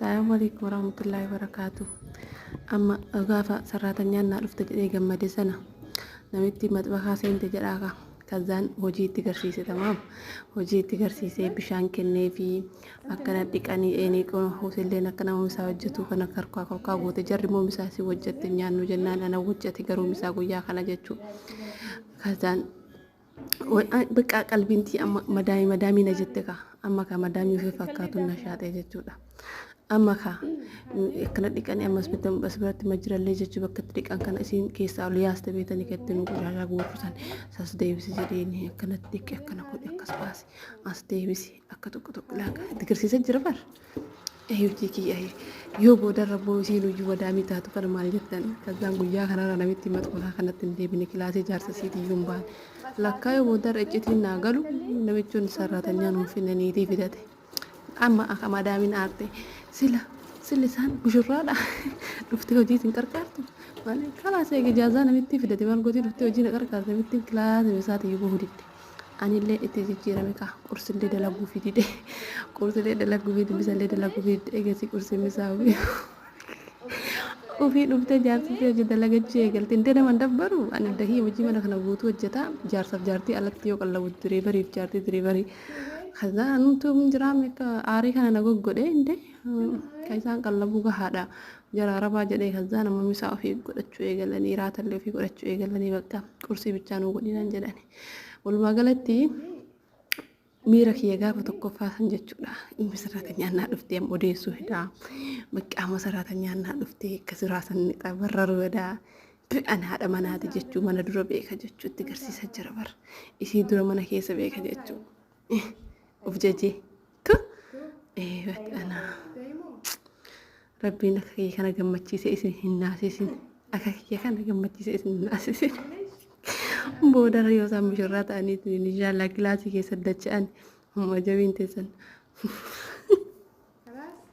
Salaamu alaikum warahmatullahi wabarakaatu. Amma gaafa sarraatanyaan naa dhufte jedhee gammade sana namitti maxbakaa seente jedhaa ka kazaan hojii itti garsiise tamaam hojii itti garsiisee bishaan kennee fi akkana dhiqanii eenii hotelleen akka nama misaa hojjetu kana karkaa korkaa goote jarri immoo misaa si hojjette nyaannu jennaan ana hojjete garuu misaa guyyaa kana jechuu kazaan Bakka qalbiin tiyya amma madaamii madaamii na jette kaa amma kaa madaamii ofii fakkaatu na shaaxee jechuudha. Amma kaa akkana dhiqanii ammas as biratti majjirallee jechuu bakka itti dhiqan kana isiin keessaa ol yaaste beetanii kan itti nu qoshashaa guurtu san sas deebisi jedheeni akkanatti dhiqi akkana godhi akkas baasi as deebisi akka tokko tokko laaka itti garsiisa jira bar. Hojii kiyya yoo boodarra immoo isiin iyyuu madaamii taatu kana maal jettan kazaan guyyaa kanarra namitti maxxanaa kanatti hin deebine kilaasii jaarsa isiitii iyyuu hin baane lakkaa yoo boodarra iccitiin naa galu namichuun sarratanyaan hin finne niitii fidate amma akka madaamiin aarte sila sila isaan mushurraadha dhuftee hojii isin qarqaartu maal kalaas eega ijaazaa namitti fidate maal gootii dhuftee hojii na qarqaarte namittiin kilaasii isaati iyyuu bahuu didde. Anillee itti jijjiirame kaa qursillee dalaguufi dide qursillee dalaguufi misallee dalaguufi dide egasii qursii misaa ofii ofii dhuftee jaarsisee hojii dalagachuu eegalte intee nama hin dabbaru ani dahii hojii mana kana guutuu hojjetaa jaarsaaf jaartii alatti yoo qallabu direebariif jaartii direebarii kazaa anumtuu hin jiraame akka aarii kana na goggodhe intee ka isaan qallabuu gahaadha jara arabaa jedhee kazaa nama misaa ofii godhachuu eegalanii raatallee ofii godhachuu eegalanii bakka qursii bichaa nuu godhinaan jedhani. Walumaa galatti miira kiyya gaafa tokkoffaa san jechuudha. Inni saraatanyaa naa dhuftee amma odeessuu hedaa. Bakka amma saraatanyaa naa dhuftee akka siraa san barraruu hedaa. An haadha manaati jechuu mana dura beeka jechuu itti garsiisa jira bara. Isii dura mana keessa beeka jechuu. Of jajee. Tu. Ee anaa. Rabbiin akka kiyya kana gammachiisee isin hin naasisin. Akka kiyya kana gammachiisee isin hin naasisin. Boodarra yoo isaan mushurraa ta'aniitiin inshaallah kilaasii keessa dacha'an amma jabiin teessan.